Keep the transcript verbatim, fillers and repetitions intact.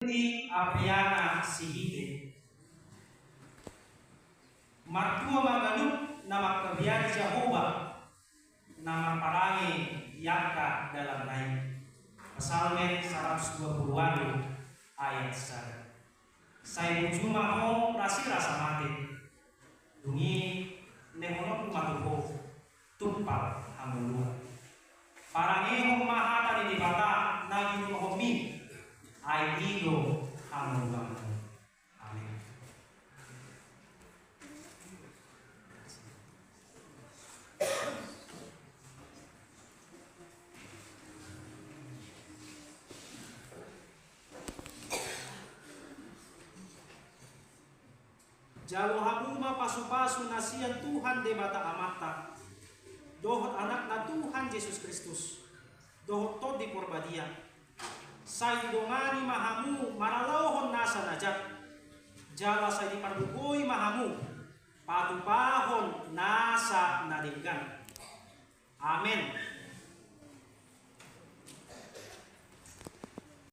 Di Apriana Sihite. Martua ma ganup na mangkabiari Jahowa, na marparange di angka dalanna i. Psalmen saratus dua pulu ualu ayat sada. Sai buju ma ho rasirasa mate. Dung i lehononku ma tu ho tumpal hangoluan. Parangehon ma hata ni Debata na ginolhomi, ai i do hangoluanmu. Amen. Jalo hamu ma pasupasu na sian Tuhan Debata Amanta, dohot Anakna Tuhan Jesus Kristus, dohot Tondi Porbadia. Sai didongani ma hamu mangalehon nasa na jat, jala sai diparbogei ma hamu patupahon nasa na denggan. Amen.